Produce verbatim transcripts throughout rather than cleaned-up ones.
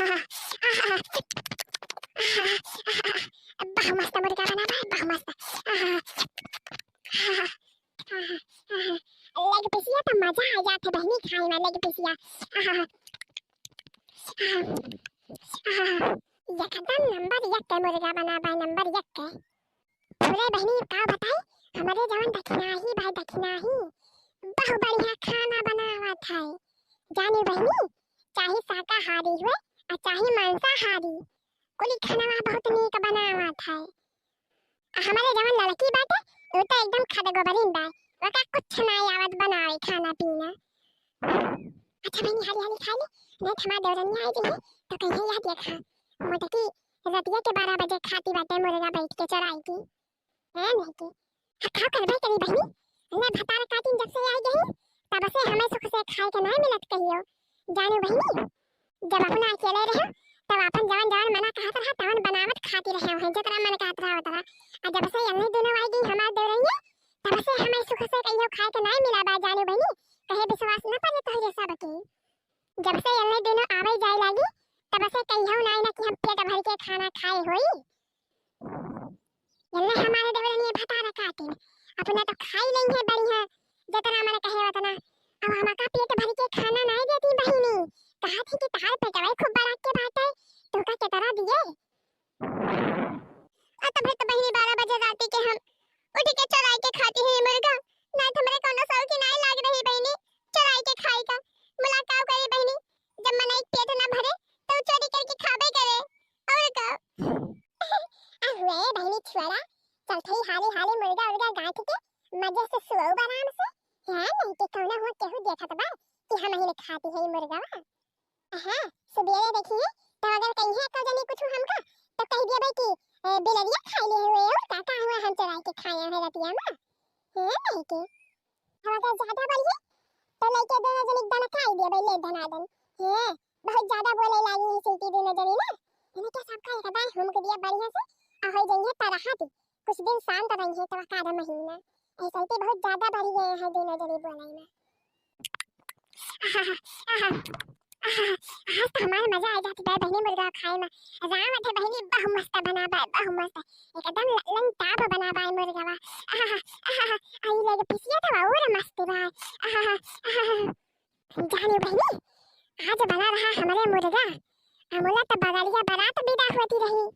आहा, आहा, आहा, आहा, बहु मस्त मुर्गा बना बा, बहु मस्त। आहा, आहा, आहा, आहा। Leg piece या तो मजा आ जात है बहिनी खाए में, leg piece या। आहा, आहा, आहा। एकदम number एक के मुर्गा बना बा, number एक के। अरे बहिनी, का बताई, हमरे जवन दखिनाही भाई दखिनाही, बहु बढ़िया खाना बनावत है। जानी बहिनी, चाहे शाकाहारी हुए और चाहे मांसाहारी, कुली खाना बहुत नीक बनावत है। आ हमरे जवन लड़की बाटे, वो तो एकदम खदगोबरिन बा, ओका कुछ नाई आवत बनावे खाना पीना। अच्छा बहिनी, हाली हाली खा ले, नहीं तो हमार देवरनिया आई जइहे, तो कहिए, "यह देखा, मोटकी रतिया के बारह बजे खाती बाटे मुर्गा बैठ के चोराई के।" हैं नहीं के? हाँ, का करबे करी बहिनी, ले भतार काटिन जब से आई गई, तब से हमें सुख से खाए के नहीं मिलत कहियो। जानो बहिनी, जब अपना अकेले रहे, तब अपन जवन जवन मना कहत रहा, तवन बनावत खाती रहे हैं, जतरा मन कहत रहा उतरा। आ जब से यन्ने दोनों आई गई हमार देवरनिया, तब से हमें सुख से कहियो खाए के नहीं मिला बा, जानो बहिनी, कहे विश्वास न पड़े तोहरे सबके। जब से यन्ने दोनों आवे जाए लागी, तब से कहियो नाई ना कि हम पेट भर के खाना खाए होई। यन्ने हमारे देवरनिया भतार काटिन, अपना तो खाई लेइहे बढ़िया, जतना मन कहे उतना। अब हमका पेट भर के खाना नाई देती बहिनी, कहत ही कि तहार पेटवा खूब बड़ा के बाटे, तोका केतरा दिए? आ तबे तो बहिनी बारह बजे राती के हम उठ के चोराई के खाती है मुर्गा, नाई तो हमरे कौनो शौक ही नाई लाग रही बहिनी चोराई के खाए का। मुलाकात करे बहिनी, जब मनई के पेट ना भरे तो चोरी करके खाबे करे, और का? आ हुए बहिनी छुआरा, चल थई हाली हाली मुर्गा उर्गा गांठ के मजे से सुअऊ आराम से। है नहीं कि कौनो हुआ केहू देखत बा कि हम ही ने खाती है मुर्गा। हाँ, सुबेरे देखिए, तो अगर कहिए को जनी कुछ हमका, तो कह दिया भाई कि, "ए, बिलरिया खाई ले हुए और का, का हुआ हम चुराई के खाए हैं रतिया में?" है नहीं के? अब अगर ज्यादा बढ़िए, तो लइके दोनों जनी दनकाई दिया भाई, ले धनादन। है, बहुत ज्यादा बोले लागी है सीटी दोनों जनी ना। इन्हें क्या सबका एक दाई हुमक दिया बढ़िया से, आ हो जाइए तरह दी। कुछ दिन शांत रही है, तो का महीना। ऐसे ही बहुत ज्यादा बढ़ गए हैं दोनों जनी बोले में। आहा, आहा, आहा, आज तो हमार मजा आ जात बा बहिनी मुर्गा खाए में। राम अठे बहिनी बहु मस्त बना बा, बहु मस्त। एकदम ल-, लंटाप बना बा मुर्गवा। आहा, आहा, आई leg piece या तो और मस्त बा। आहा, आहा, जानी बहिनी, आज बना रहा हमरे मुर्गा। हमला तो बगलिया बारात विदा होती रही।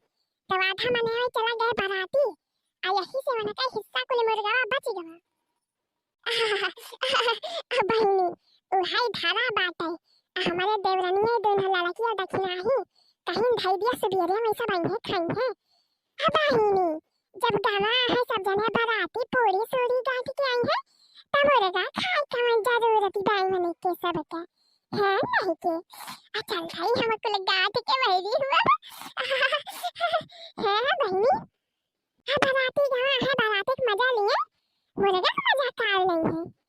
तो आधा मने चला गए बाराती। आ यही से उनका हिस्सा कुल मुर्गवा बच गवा। बहिनी, उहाई धारा बाटे। आ हमरे देवरनिया दोनों लड़किया दखिनाही, कहीं धई दिया सुबेरे में सब अइहे खाइहे। आ बहिनी, जब गवा है सब जने बाराती पूरी सूरी गांठ के आई है, तब मुर्गा खाए कवन जरूरत बाई मने के सबके। है नहीं के? आ चल भाई हम कुल गांठ के वैरी हुआ। है बहिनी। है बाराती गवा है, बाराती के मजा लिए, मुर्गा के मजा काल नहीं है।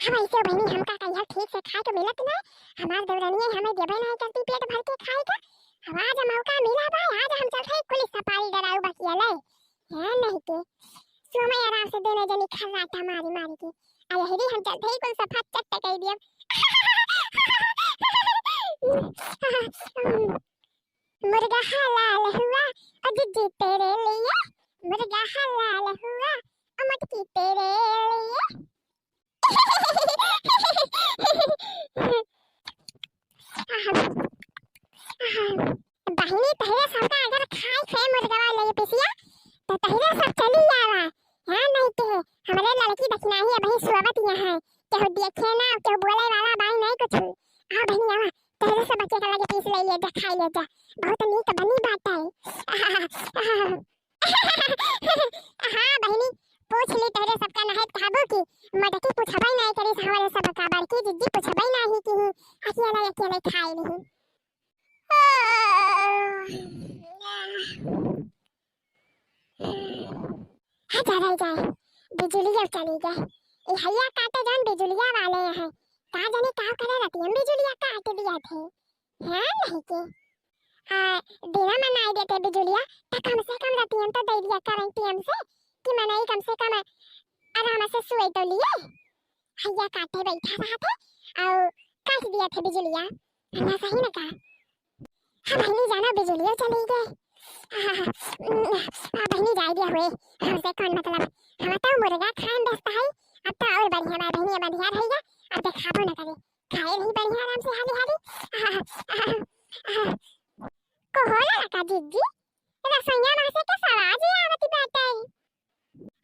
हम ऐसे बहिनी हमका कहिया ठीक से खाए के मिलत ना, हमार देवरनिया हमें देबे नहीं करती पेट भर के खाए का। अब आज मौका मिला बा, आज हम चलते हैं पुलिस सपारी डराऊ बकिया ले। है नहीं के, सोमे आराम से दोनों जनी खर्राटा मारी मारी के। आ यही हम चलते ही कुल सफा चट कर दिया। मुर्गा हलाल हुआ, ओ जिज्जी तेरे लिए। मुर्गा हलाल हुआ, ओ मटकी तेरे लिए। आहा, आहा। बहिनी, तहरे सबका अगर खाए खे मुर्गवा ले पिसिया, तो तहरे सब चली आवा। हाँ, नहीं तो हमरे लड़की दखिनाही अबही सोवत यहाँ है, केहू देखे ना, केहू बोले वाला बाई नहीं कुछ। आ बहिनी, आवा, तहरे सब बच्चे का लगे पीस ले, ले जा, खाई ले जा, बहुत नीक बनी बात है। आहा, आहा। हाँ बहिनी, पूछ ली तहरे सबका नहत कहबो की, मटकी पूछबई नहीं करी, हमारे सबका बड़की जिज्जी पूछबई नहीं की, अकेले अकेले खाए नहीं। हाँ, चले जाए, बिजुलिया चली गए। ई हइया काटे जौन बिजुलिया वाले हैं, का जाने का करे रहती हम बिजुलिया काट दिया थे। हाँ, नहीं के। आ, दिना में नहीं देते बिजुलिया, तो कम से कम रतियन तो दे दिया करें टीएम से, कि मनई कम से कम आराम से सोए तो लिए। हइया काटे बैठा रहा थे, और काट दिया थे बिजुलिया। ना सही ना का? हाँ बहिनी, जाना बिजुलियो चली गए। हाँ, हाँ, हाँ, बहिनी जाए दिया हुए, हमसे कौन मतलब, हम तो मुर्गा खाए में व्यस्त है। अब तो और बढ़िया बा बहिनी, अब अंधियार है, अब देखाबो न करे, खाए रही बढ़िया आराम से हाली हाली। हाँ, हाँ, हाँ, हाँ। को होला ललका जिज्जी, रसोइया में से के आवाज आवत बाटे।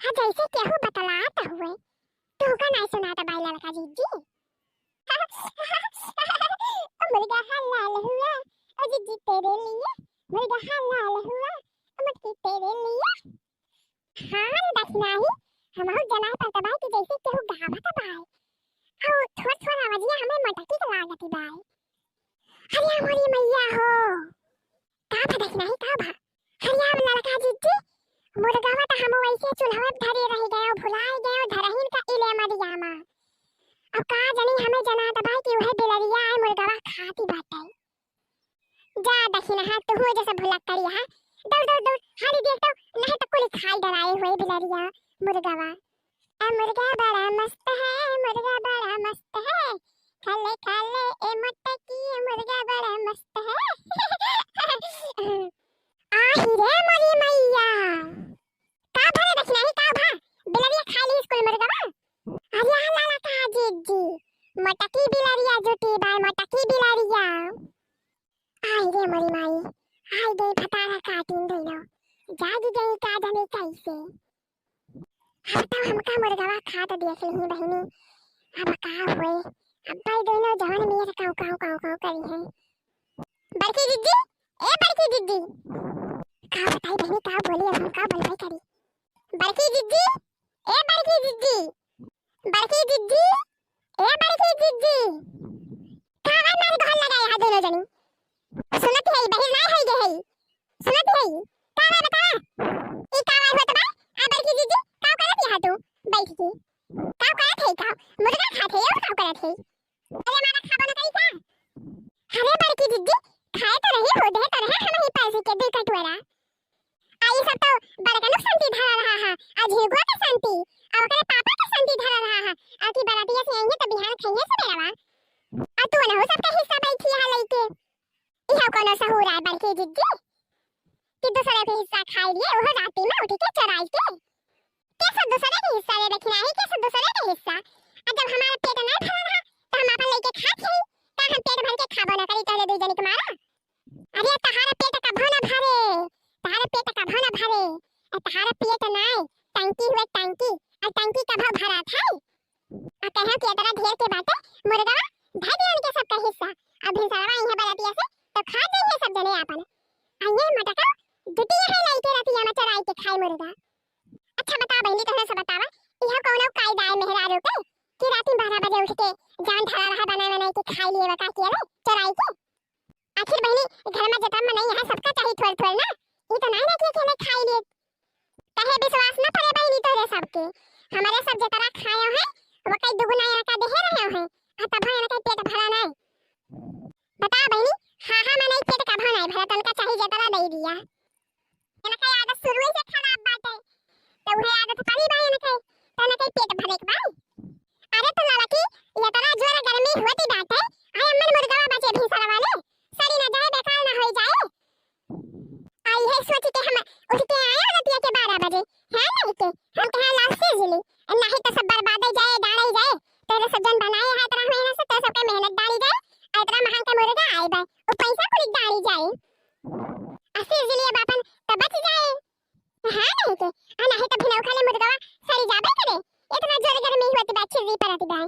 हाँ, जैसे केहू बतलात हुए, तोहका नाई सुनात बाई ललका जिज्जी? ओ मुर्गा हलाल हुआ, ओ जिज्जी तेरे लिए, मुर्गा हलाल हुआ, ओ मटकी तेरे लिए। हाँ रे दखिनही, हमहू जनाई पड़त बाई कि जैसे केहू गावत बाई। और थोड़ थोड़ आवाजिया हमें मटकी के लागत बाई। अरे हमारी मैया हो, का भा दखिनही, का भा? अरे अब ललका जिज्जी, मुर्गवा त हम वैसे चूल्हवा पे धरे रह गए, भुलाए गए, धरहीन का इले मरिया मा। अब का जानी हमें जनात बाई कि उहे बिलरिया आए मुर्गवा खाती बाटे। जा दखिनहा, तू जैसे भुलक्कड़ी है, दौड़, दौड़, दौड़, हाली देख तो, नहीं तो कुल खाई डराए हुए बिलरिया, मुर्गवा। ए मुर्गा बड़ा मस्त है, मुर्गा बड़ा मस्त है, खा ले, खा ले, ए मोटकी, मुर्गा बड़ा मस्त है। आही रे मोरी मैया, का भा रे दखिनही, का भा? बिलरिया खा ली स्कूल मुर्गवा? अरे ललका जिज्जी, मोटकी बिलरिया जुटी बाय, मोटकी बिलरिया। आई रे मोरी माई, आई गई भतारा काटिन गइलो, जागी गई का जाने कैसे। अब तो हमका मुर्गवा खात देख ली बहिनी, अब का होए, अब भाई दोनों जवान मेर काऊ काऊ काऊ काऊ करी है। बड़की जिज्जी, ए बड़की जिज्जी। का बताई बहिनी, का बोली, अब हम का बोलबे करी। बड़की जिज्जी, ए बड़की जिज्जी, बड़की जिज्जी, ए बड़की जिज्जी। का आवाज मारी गोहर लगाए हा दोनों जनी? सुनत है, बहिर नाई है गे है। सुनत है। का बा बता? ई का आवाज होत बा? आ बड़की जिज्जी, का करत हा तू? बैठ के। का करत है का? मुर्गा खात है और का करत है? अरे हमारा खाबो न करी का? अरे बड़की जिज्जी, खाए तो रही हो, दे तो रहे हम ही पैसे के दू कटोरा। आ ई सब तो बड़कनुक संती धरा रहा है, आ झिंगुआ के संती, आ ओकरे पापा के संती धरा रहा है, आ कि बरातिया से आइए तो बिहान खाइए सबेरवा। आ तू अनहु सबके हिस्सा बैठी है लइके। इहो कोनो सहूर आए बड़की जिज्जी? कि दूसरे के हिस्सा खाई लिए, ओहो राती में उठ के चोराई के। के सब दूसरे के हिस्सा ले रखी नाही, के सब दूसरे के हिस्सा। आ जब हमारा पेट नहीं भरा रहा, तो हम आपन लइके खात ही। का हम पेट भर के खाबो ना करी, तोहरे दू जनी के मारा? अरे तहार पेट कभो ना भरे, तहार पेट कभो ना भरे। ए, तहार पेट नाय, टंकी हुए टंकी, आ टंकी कभो भरात है? आ कहे कि इतना ढेर के बाटे, मुर्गवा धर दिया उनके सबका हिस्सा। अब भिनसरवा इहाँ बरतिया से तो खा जाइए सब जने आपन। आ ये मटका जुटी है लइके रतिया में चोराई के खाए मुर्गा। अच्छा बता बहिनी, तोहरे से बतावा, इहो कौनो कायदा है मेहरारू के कि राती में बारह बजे उठ के जान धरा रहा बनाए बनाए के खाई लिए का किया रे चोराई के? आखिर बहिनी, घर में जतना मनई है, सबका चाही थोड़ थोड़ ना। ई तो नहीं ना कि अकेले खाई लिए। कहे विश्वास ना पड़े बहिनी तोहरे सबके। हमारे सब जतरा खाए हैं, वो कई दुगुना यहाँ का देहे रहे हैं, आ तब यहाँ का पेट भरा नहीं। बता बहिनी, हाँ हाँ मनई पेट का भरा नहीं भरा, तनका चाही जतरा दे दिया। इनका आदत शुरू से खराब बाटे। तो उहे आदत पड़ी बा इनके, तो इनके पेट भरे के बा। अरे तो ललकी, इतना जोर गर्मी होती बाटे, आए अम्मन मुर्गवा बचे भिनसरवा ले, सड़ी ना जाए, बेकार ना होई जाए। आ इहे सोच के हम उठ के आए रतिया के बारह बजे, है नहीं के, हम कहा लाल से जिली, नहीं तो सब बर्बादे जाए, डाले जाए, तेरे सब जन बनाए है इतना मेहनत से, तेरे सबके मेहनत डाली जाए, आ इतना महंग के मुर्गा आए बा, उ पैसा कुल डाली जाए। आ से जिली अब अपन तो बच जाए। हाँ नहीं के, आ नहीं तो भिनऊ खाले मुर्गवा सड़ी जाबे करे। इतना जोर गर्मी होत बा, छिर्री परत बा।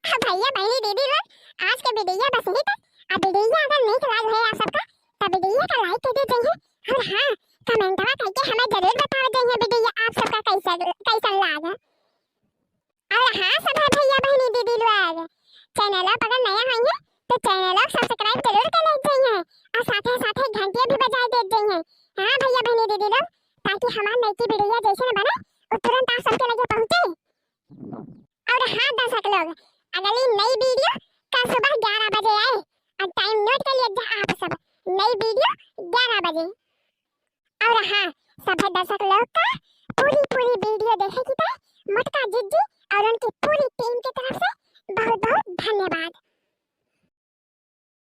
हाँ भैया, बहिनी, दीदी लोग, आज के वीडियो बस यही तक। अब वीडियो अगर नीक लाग है आप सबका, तो वीडियो का लाइक कर दे जाइए। और हाँ, कमेंटवा करके हमें जरूर बताओ जाइए वीडियो आप सबका कैसा, कैसा लाग है। और हाँ, सब है भैया बहिनी दीदी लोग, चैनल पर अगर नया होइए तो चैनल को सब्सक्राइब जरूर कर ले जाइए और साथे साथे घंटिया भी बजा दे जाइए। हाँ भैया बहिनी दीदी लोग, ताकि हमार नई की वीडियो जैसे न बने वो तुरंत आप सबके लगे पहुँचे। और हाँ दर्शक लोग, अगली नई वीडियो कल सुबह ग्यारह बजे आए और टाइम नोट कर लिया आप सब, नई वीडियो ग्यारह बजे। और हाँ, सभे दर्शक लोग का पूरी, पूरी वीडियो देखे की तरह मोटका जिज्जी और उनकी पूरी टीम की तरफ धन्यवाद।